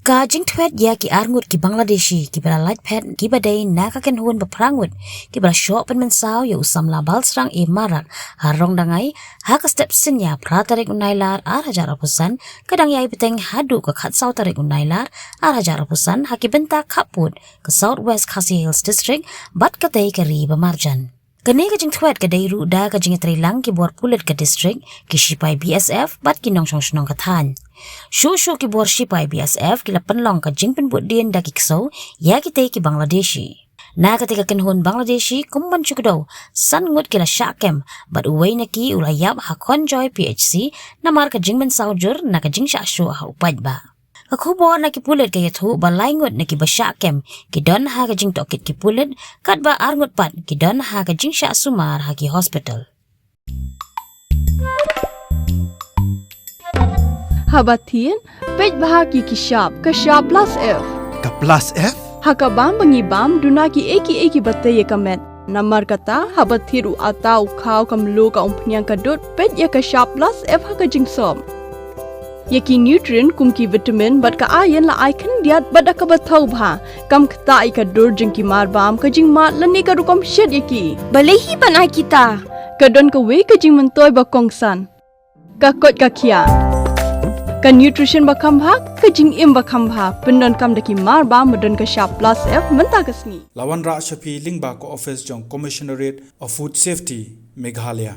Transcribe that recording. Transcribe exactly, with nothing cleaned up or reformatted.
Ka jingthwet ïa ki arngut ki Bangladeshi kiba la lait phet kiba dei na ka kynhun ba phra ngut kiba la shoh pynmynsaw ïa u samla Balsrang A Marak ha Rongdangai ha ka step synñia phra tarik u Nailar ar hajar arphew san, ka dang ïai bteng haduh ka khatsaw tarik u Nailar ar hajar arphew san ha ki bynta khappud ka South West Khasi Hills District bad katei ka ri ba marjan. Kane ka jingthwet ka dei ruh da ka jingïatreilang ki bor pulit ka district, ki shipai B S F bad ki nongshong shnong ka thaiñ. Shuh shuh ki bor shipai B S F ki la pynlong ka jingpynbud dien da ki ksew ïa kitei ki Bangladeshi. Na katei ka kynhun Bangladeshi kum ban shu kdew, san ngut ki la shah kem bad uwei na ki u la ïap ha Khonjoy P H C namar ka jingmynsaw jur na ka jingshah shuh ha u paidbah. Ka khubor na ki pulit ka ïathuh ba lai ngut na kiba shah kem ki don ha ka jingtohkit ki pulit, katba ar ngut pat ki don ha ka jingshah sumar ha ki hospital. Haba thied, peit bha ki ki shap, ka shap plus F. Ka plus F? Ha ka bam ba ngi bam, duna ki ei ki ei kiba tei ïa ka met. Namar kata, haba thied u atta, u khaw, ka mluh, ka umphniang, ka dud, peit ïa ka shap plus F ha ka jingsop. Ïa ki nutrient kum ki vitamin bad ka iron la ai khyndiat bad da kaba thaw bha, kam ktah ïa ka dur jong ki marbam, ka jingmad lane ka rukom shet ïa ki. Balei hi ban ai kita? Ka don kawei ka jingmyntoi ba kongsan. Ka koit ka khiah. Ka nutrition ba kham bha, ka jingim ba kham bha, pyndonkam da ki marbam ba don ka shap plus F mynta ka sngi. La wanrah sha phi lyngba ka ophis jong Commissionerate of Food Safety, Meghalaya.